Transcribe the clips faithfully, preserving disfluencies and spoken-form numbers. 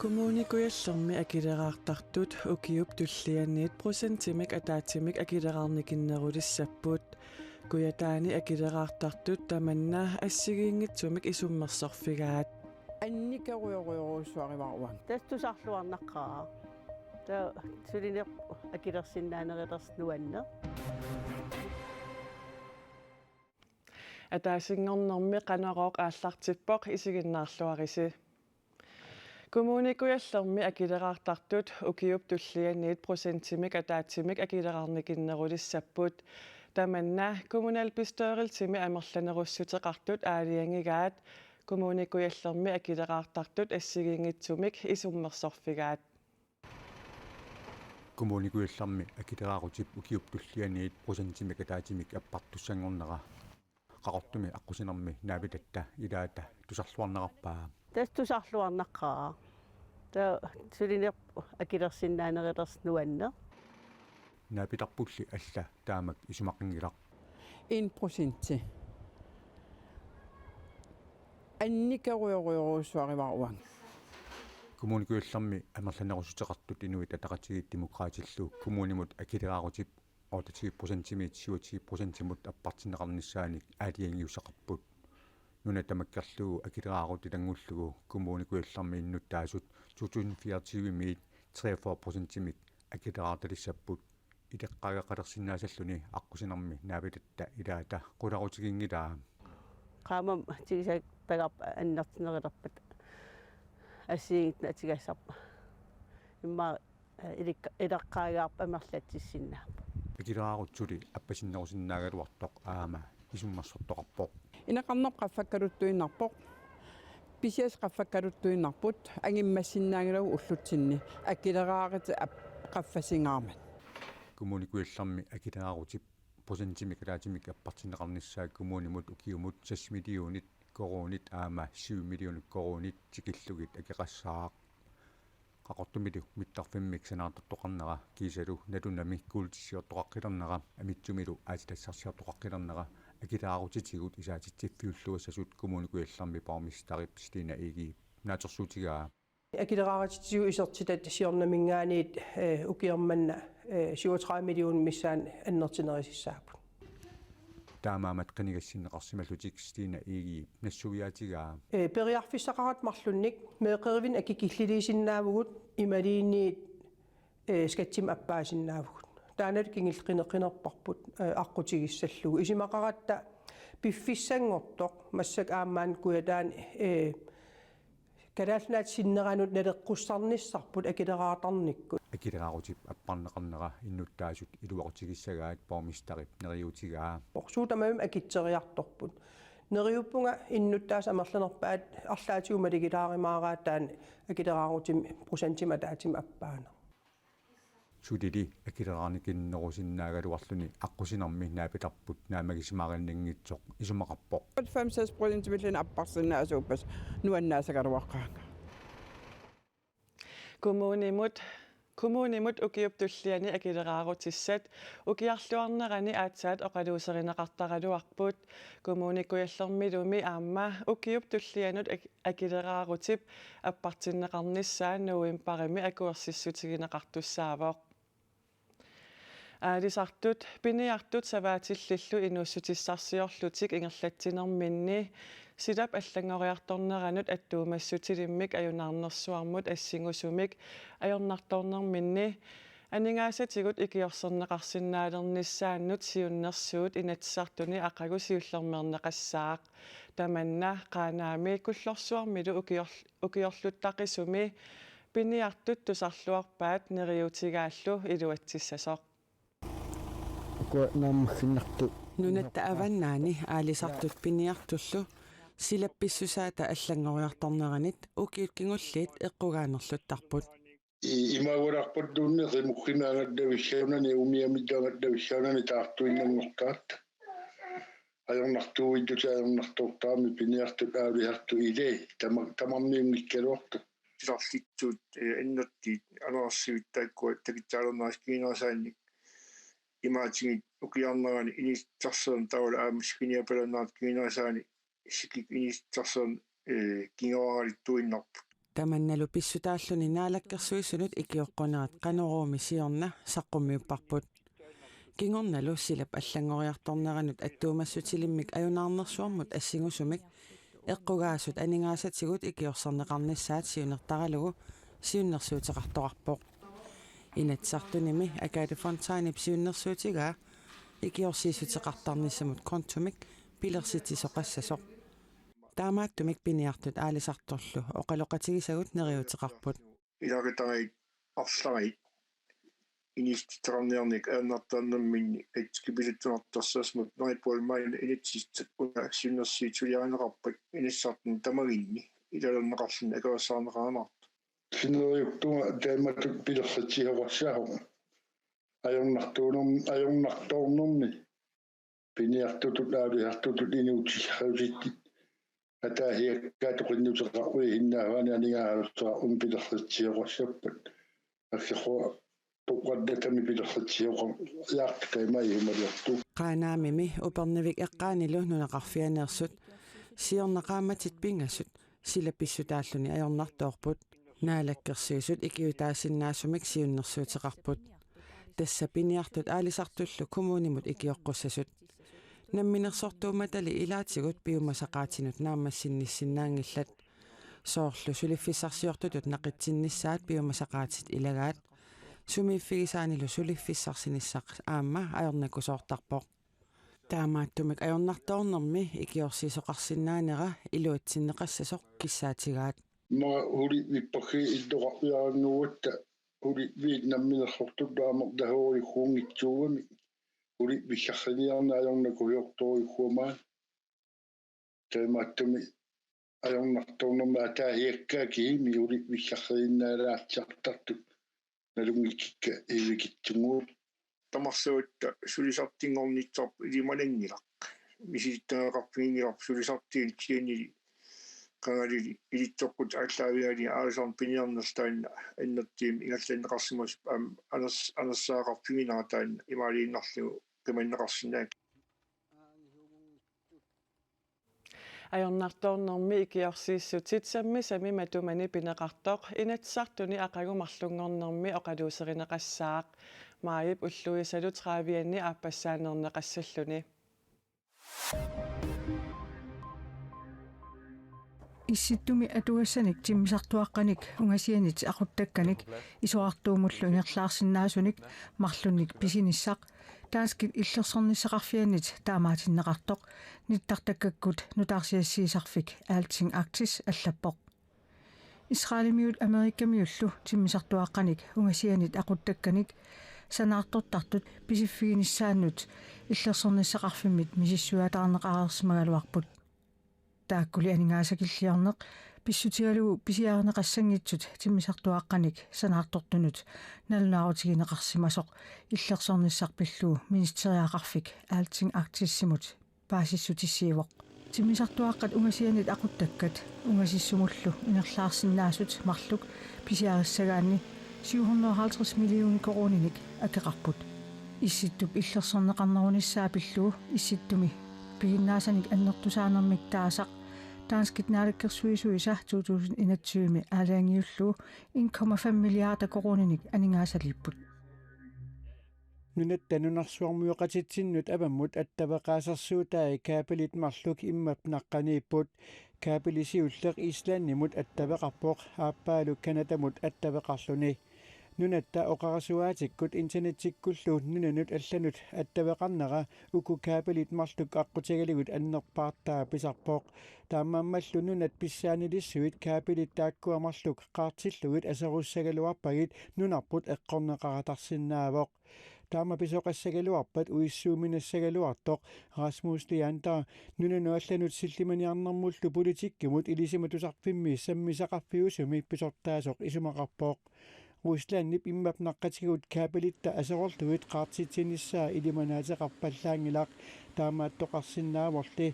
Kommune Kujallermi akileraartartut ukiup tullianiit procentimik ataatsimik akileraarnikinnerulissapput. Kujataani akileraartartut tamanna assigiinngitsumik isummersorfigaat. Annikerujorujorujussuarivara uanga. Tassa tusarluarnaqqaarpara. Taava sulineq akilersinnaanerulersoq nuanneq. Ataasinngornermi Qanorooq aallartippoq, isiginnaarluarisi. Kommune Kujallermi akileraartartut ukiup tullianiit procentimik ataatsimik akileraarnikinnerulissapput. Tamanna kommunalbestyrelsimi amerlanerussuteqartut aalajangigaat, Kommune Kujallermi akileraartartut assigiinngitsumik isummersorfigaat. Kommune Kujallermi akileraarutip ukiup tullianiit procentimik ataatsimik appartussanngornera Qaqortumi aqqusinermi naapitatta ilaata tusarluarnerarpaa. Tassa tusarluarnaqqaarpara. Taava sulineq akilersinnaanerulersoq nuanneq. Naapitarpulli alla taamak isumaqanngilaq. En procenti. Annikerujorujorujussuarivara uanga. Kommune Kujallermi amerlanerussuteqartut Inuit Ataqatigiit Demokraatillu kommunimut akileraarutip otteogtyve procentimiit syvogtyve procentimut appartinneqarnissaanik aalajangiussaqarput. Nuna tamakkerlugu akileraarut ilanngullugu Kommune Kujallermi innuttaasut to tusind fireogtyvemiit treogfyrre procentimik akileraartalissapput. Ileqqaageqalersinnaasalluni aqqusinermi naapitatta ilaata qularutiginngilaa. Qaammat tigusartagarput annertunerulerpat assigiinngitsunik atugassarput. Immaqa ilik-, ileqqaagarput amerlatsissinnaapput. Akileraarut suli appasinnerusinnaagaluartoq aamma isummersortoqarpoq. Ineqarnerput qaffakkaluttuinnarpoq. Pisiassat qaffakkaluttuinnarput. Angimmassinnaanngilagut ullutsinni. Akileraarutit ap-, qaffasingaarmat. Kommune Kujallermi akileraarutip procentimik ataatsimik appartinneqarnissaa kommunimut ukiumut seks millionit koruunit aamma syv millionit koruunit tikillugit akeqassaaq. Qaqortumilu mittarfimmik sanaartortoqarnera kiisalu nalunami kuultissiortoqaqqilernera amitsumilu aatsitassarsiortoqaqqilernera akileraarutitigut isaatitsiffiulluassasut Kommune Kujallermi borgmesterip Stine Egedep naatsorsuutigaa. Akileraarutitigut isertitat siornaminngaanniit, eh, ukioq manna, eh, syvogtredive millionit missaanni annertunerussapput. Taamaammat qinigassinneqarsimallutik Stine Egedep nassuiaatigaa. Eh, periarfissaqaratta marlunnik meeqqerivinnik akikilliliisinnaavugut imaluunniit, eh, skattimik appaasinnaavugut. Taannalu kingulliit qineqqinerparput, eh, aqqutigissallugu. Isumaqaratta piffissanngortoq massakkut aamma Kujataani, eh, Kalaallit Nunaata sinneranut naleqqussarnissarput akileraartarnikkut. Akileraarutip apparneqarnera innuttaasut iluaqutigissagaat borgmesterip neriuutigaa. Suut tamarmik akitseriartorput. Neriuppunga innuttaasut amerlanerpaat arlaatigut malugilaarumaaraat taanna akileraarutimi procentimik ataatsimik appaaneq. Sulili akileraarnikinnerusinnaagaluarluni aqqusinermi naapitarput naammagisimaarinninngitsoq isumaqarpoq. Fem seks procentimilluunniit apparsinnaasuuppat nuannaasagaluaqaanga. Kommunimut, kommunimut ukiup tulliani akileraarutissat ukiarluarnerani aatsaat oqaluuserineqartaraluarput. Kommune Kujallermilumi aamma ukiup tullianut ak-, akileraarutip appartinneqarnissaa novembarimi akuersissutigineqartussaavoq. Aalisartut piniartut savaatillillu inuussutissarsiorlutik ingerlatsinerminni silap allanngoriartorneranut attuumassutilimmik ajunaarnersuarmut assingusumik ajornartornerminni aningaasatigut ikiorserneqarsinnaalernissaannut siunnersuut Inatsisartuni aqagu siullermeerneqassaaq. Tamanna Qaanaami Kullorsuarmilu ukior-, ukiorluttaqisumi piniartut tusarluarpaat neriuutigaallu iluatsissasoq. Ukua naammaginnartut. Nunatta avannaani aalisartut piniartullu silap pissusaata allanngoriartorneranit ukiut kingulliit eqqugaanerluttarput. I-, imagualaarpalluunniit qimukkimi angallavissaanani, umiamillu angallavissaanani taartuinnanngortaratta. Ajornartuuittut ajornartortaramik piniartut aalisartut ilaat tama-, tamarmiunngikkaluartut. Tusarlitsut, eh, annertuut aneersivit taakkua takitsaalernerat kingunerisaanik imaattumik ukiarnerani inisitsisarsiorneq taavalu aamma sikuniapallaannerat kingunerisaanik sikik inisitsisarsiorneq, eh, kinguaralittuinnarput. Tamannalu pissutaalluni naalakkersuisunut ikioqqunerat Qanoruumi siorna saqqummiupparput. Kingornalu silap allanngoriartorneranut attuumassutilimmik ajunaarnersuarmut assingusumik eqqugaasut aningaasatigut ikiorserneqarnissaat siunertaralugu siunnersuuteqartoqarpoq. Inatsisartunimi Agathe Fontainep siunnersuutigaa ikiorsiissuteqartarnissamut kontomik pilersitsisoqassasoq. Taamaattumik piniartut aalisartorlu oqaloqatigisagut neriuuteqarput. Ilagitai arlarit inistitaqarniarnik ajornartornerminni atskipiluttunartassasmut neripualmaanna inatsisissat una siunnersuutit suliarineqarpat Inatsisartuni tamaginni ilalerneqarluni akuersaarneqareersoq. Sineriuttunga taamatut pilersitsisoqassaasoq. Ajornartuunerm-, ajornartoornermi piniartutut aalisartutut inuussutissarsiutit ataasiakkaat toqinnuteqarput innaavaani aningaasarsuaq pilersitsisoqassappat. Akkersuaq toqqartatami pilersitsisoqarniartut taama isumaliortut. Qaanaamimi Upernavik eqqaanilu nunaqarfianeersut siorna qaammatit pingasut sila pissutaalluni ajornartoorput. Naalakkersuisut ikiuutaasinnaasumik siunnersuuteqarput. Tassa piniartut aalisartullu kommunimut ikioqqussasut. Namminersortuummatali ilaatigut piumasaqaatinut naammassinnissinnaanngillat. Soorlu suliffissarsiortutut naqitsinnissaat piumasaqaatit ilagaat. Sumiiffigisaanilu suliffissarsinissaq aamma ajornakusoortarpoq. Taamaattumik ajornartoornermi ikiorsiisoqarsinnaanera iluatsinneqassasoq kissaatigaat. Maa huli vippakki illoqarpiarannguatta huli viit namminersortut aamma tahoorikkuunngitsuugami huli vikkalliniarna ajornakusoortorikkuumaat. Taamaattumik ajornartoornermi ataasiakkaat kisiat huli vikkalliniartartut nalunngikkikka ivikitsunnguupput. Tamarsuatta sulisartinngornissarput ilimananngilaq. Misilittagaqarfiginngilarput sulisartigut kisiannili qangalili ilitsoqqutit aallaavigalugit aalisarneq piniarnerlu taanna annertuumik ingerlanneqarsimasup aamma aners-, anersaaqarfiginera taanna imaaliinnarlugu qimanneqarsinnaanngilaq. Ajornartoornermi ikiorsiissutit sammisami matumani pineqartoq Inatsisartuni aqagu marlunngornermi oqaluuserineqassaaq. Maajip ulluisalu tredivianni aappassaaneerneqassalluni. Issittumi atugassanik timmisartuaqqanik ungasianit aquttakkanik isorartuumullu ingerlaarsinnaasunik marlunnik pisinissaq danskit illersornissaqarfiannit taamaatinneqartoq nittartakkakkut nutaarsiassiisarfik Alting Arktis allappoq. Israelimiut Amerikamiullu timmisartuaqqanik ungasianit aquttakkanik sanaartortartut pisiffiginissaannut illersornissaqarfimmit misissuataarneqareersimagaluarput. Taakkuli aningaasakilliorneq pissutigalugu pisiarineqassanngitsut timmisartuaqqanik sanaartortunut nalunaarutigineqarsimasoq illersornissaq pillugu ministeriaqarfik Alting Arktisimut paasissutissiivoq. Timmisartuaqqat ungasianit aquttakkat ungasissumullu ingerlaarsinnaasut marluk pisiarissagaanni syv hundrede og halvtreds millioner koruuninik akeqarput. Issittup illersorneqarnerunissaa pillugu Issittumi piginnaasanik annertusaanermik taasaq danskit naalakkersuisuisa to tusind enogtyve aalajangiullugu en komma fem milliarder koruuninik aningaasaliipput. Nunatta nunarsuarmioqatitsinnut avammut attaveqaasersuutai kabelit marluk immap naqqaniipput. Kabeli siulleq Islandimut attaveqarpoq, aappaalu Canadamut attaveqarluni. Nunatta oqarasuaatikkut internettikkullu nunanut allanut attaveqarnera uku kabelit marluk aqqutigalugit annerpaartaa pisarpoq. Taamaammallu nunat pissaanilissuit kabelit taakkua marluk qaartillugit aserussagaluarpagit nunarput eqqorneqaratarsinnaavoq. Taama pisoqassagaluarpat uissuuminassagaluartoq Rasmus Leander nunanut allanut sillimaniarnermullu politikkimut ilisimatusarfimmi sammisaqarfiusumi pisortaasoq isumaqarpoq. Ruslandip immap naqqatigut kabelitta aserorlugit qaartitsinissaa ilimanaateqarpallaanngilaq, taamaattoqarsinnaavorli.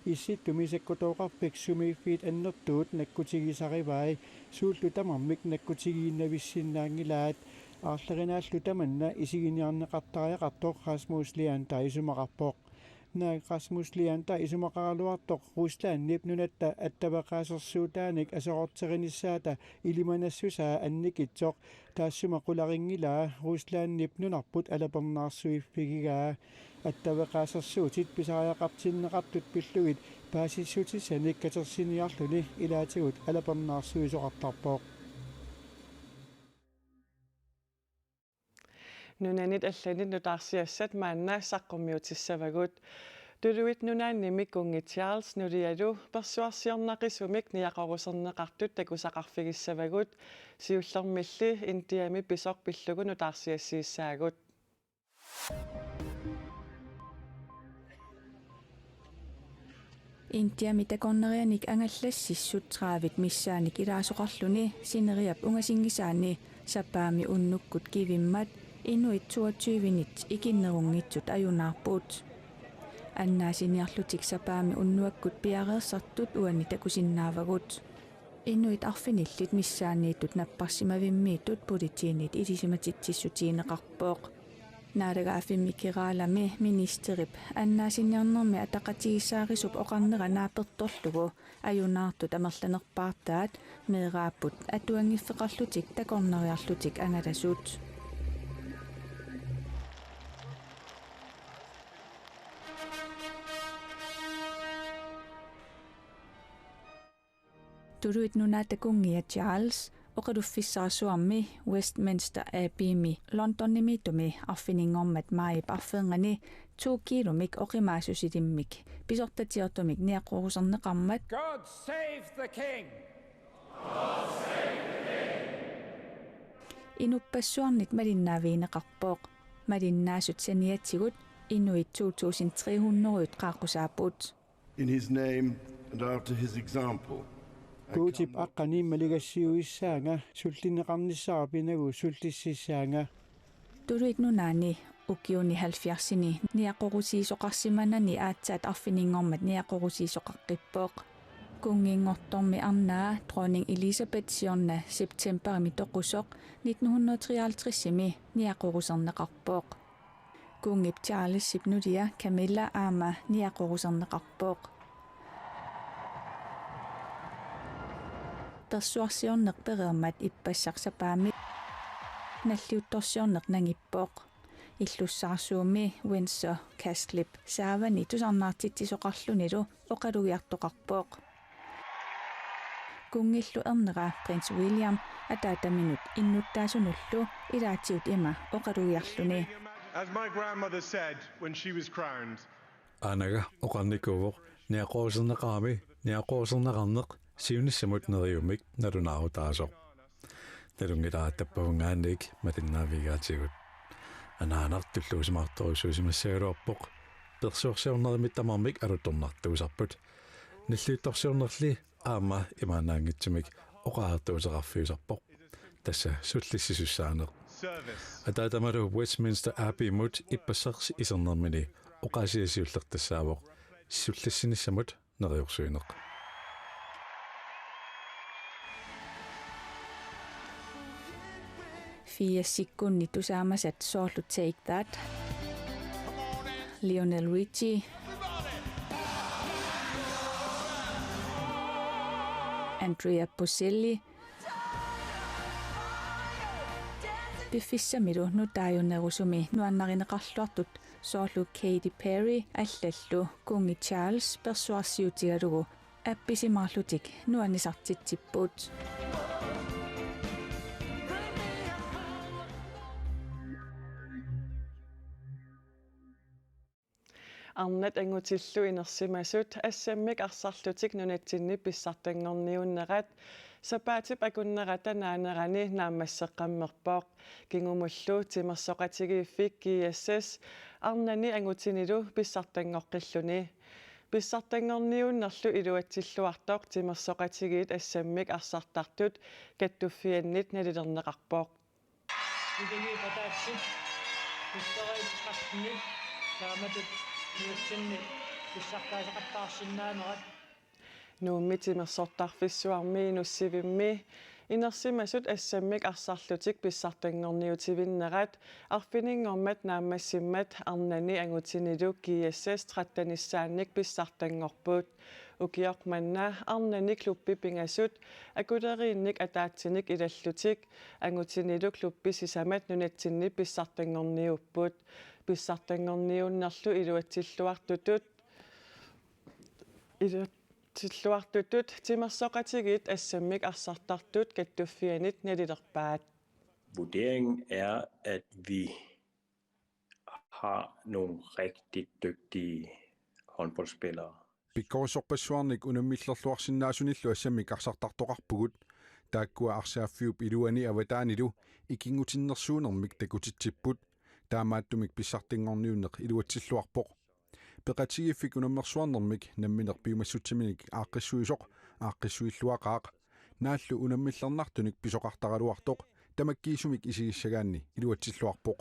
Issittumi sakkutooqarfik sumiiffiit annertuut nakkutigisarivai, suullu tamarmik nakkutigiinnavissinnaanngilaat. Aarlerinaallu tamanna isiginiarneqartariaqartoq Rasmus Leander isumaqarpoq. Naak Rasmus Leander isumaqaraluartoq Ruslandip nunatta attaveqaasersuutaanik aserorterinissaata ilimanassusaa annikitsoq, taassuma qularinngilaa Ruslandip nunarput alapernaarsuiffigigaa. Attaveqaasersuutit pisariaqartinneqartut pillugit paasissutissanik katersiniarluni ilaatigut alapernaarsuisoqartarpoq. Nunanit allanit nutaarsiassat maanna saqqummiutissavagut. Tuluit Nunaannimi kunngi Charles nulialu persuarsiornaqisumik niaqoruserneqartut takusaqarfigissavagut, siullermilli Indiami pisoq pillugu nutaarsiassiissaagut. Indiami takornarianik angallassissut tredive missaannik ilaasoqarluni sineriap ungasinngisaani sapaammi unnukkut kivimmat inuit toogtyve-nit ikinnerunngitsut ajunaarput. Annaasiniarlutik sapaammi unnuakkut piareersartut uani takusinnaavagut. Inuit arfinillit missaanniittut napparsimavimmiittut politiinit ilisimatitsissutigineqarpoq. Naalagaaffimmi Keralami ministerip annaasiniarnermi ataqatigiissaarisup oqarnera naapertorlugu ajunaartut amerlanerpaartaat meeraapput atuanngiffeqarlutik takornariarlutik angalasut. Tuluit Nunaata kunngia Charles oqaluffissarsuarmi Westminster Abbeymi Londonimiittumi arfininngormat maajip arfernganni to kiilumik oqimaassusilimmik pisortatiortumik niaqoruserneqarmat. God save the king! Inuppassuarnit malinnaavigineqarpoq. Malinnaasut saniatigut inuit to tusind tre hundrede qaaqqusaapput. In his name and after his example, I Guutip come aqqani maligassiuissaanga, sullinneqarnissara pinagu sullississaanga. Tuluit Nunaanni ukiuni halvfjerdsini niaqorusiisoqarsimanani aatsaat arfininngormat niaqorusiisoqaqqippoq. Kunnginngortormi arnaa dronning Elizabeth siorna septemberimi toqusoq nitten hundrede treoghalvtredsimi niaqoruserneqarpoq. Kunngip Charlesip nulia Camilla aamma niaqoruserneqarpoq. Persuarsiorneq pereermat ippassaq sapaammi nalliuttorsiorneq nangippoq. Illussaarsuummi Windsor Castlep saavani tusarnaartitsisoqarlunilu oqalugiartoqarpoq. Kunngillu ernera Prins William ataataminut innuttaasunullu ilaatigut ima oqalugiarluni. As my grandmother said when she was crowned. Aanaga oqarnikuuvoq niaqoruserneqarami niaqoruserneqarneq siunissamut neriummik nalunaarutaasoq. Nalunngilara tappavungaanniit malinnaavigigaatigut. Anaanaq tulluusimaartorujussuusimassagaluarpoq. Persuarsiornerimit tamarmik aluttornartuusarput. Nalliuttorsiornerli aamma imaannaanngitsumik oqariartuuteqarfiusarpoq. Tassa sullissisussaaneq. Ataatamalu Westminster Abbeymut ippassaq isernermini oqaasia siulleq tassaavoq sullissinissamut neriorsuineq. Firsikkunni tusaamasat soorlu Take That, Lionel Richie, Andrea Bocelli, piffissamilu nutaajunerusumi nuannarineqarluartut soorlu Katy Perry allallu kunngi Charles persuarsiutigalugu appisimaarlutik nuannisartitsipput. Arnat angutillu inersimasut assammik arsarlutik nunatsinni pissartanngorniunnerat sapaatip akunnerata naanerani naammasseqqammerpoq. Kingumullu timersoqatigiiffik G S S arnani angutinilu pissartanngoqqilluni. Pissartanngorniunnerlu iluatsilluartoq timersoqatigiit assammik arsartartut kattuffiannit nalilerneqarpoq. Ilingi pataatsit pisseriit tretten-it taamatut nunatsinni pissartaaseqattaarsinnaanerat. Nuummi timersortarfissuarmi Nuussivimmi Inersimasut assammik arsarlutik pissartanngorniutivinnerat arfininngormat naammassimmat arnani angutinilu G S S trettenissaannik pissartanngorput. Ukioq manna arnani klubbit pingasut akuleriinnik ataatsinik ilallutik angutinilu klubbit sisamat nunatsinni pissartanngorniupput. Pissartanngorniunnerlu iluatsilluartutut iluatsilluartutut timersoqatigiit assammik arsartartut kattuffianit nalilerpaat. Vurderingen er, at vi har nogle rigtig dygtige håndboldspillere. Pikkorissorpassuarnik unammillerluarsinnaasunillu assammik arsartartoqarpugut. Taakkua arsaaffiup iluani avataanilu ikinngutinnersuunermik takutitsipput. Taamaattumik pissartanngorniunneq iluatsilluarpoq. Peqatigiiffik unammersuarnermik nammineq piumassutsiminik aaqqissuisoq aaqqissuilluaqaaq. Naallu unammillernartunik pisoqartaraluartoq tamakkiisumik isigissagaanni iluatsilluarpoq.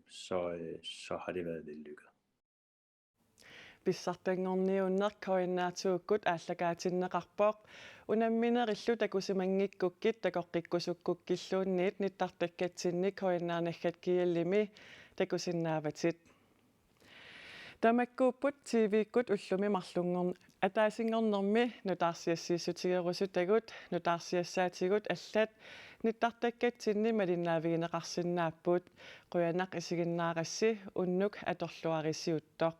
Så, øh, så har det været vellykket. Pissartanngorniunneq K N R to-kkut aallakaatinneqarpoq. Unamminerillu takusimanngikkukkit takoqqikkusukkukkilluunniit nittartakkatsinni K N R naggat G L-imi takusinnaavatit. Tamakkuupput T V-kkut ullumi marlunngorn- ataasinngornermi nutaarsiassiissutigerusutagut. Nutaarsiassaatigut allat nittartakkatsinni malinnaavigineqarsinnaapput. Qujanaq isiginnaarassi, unnuk atorluarisiuttoq.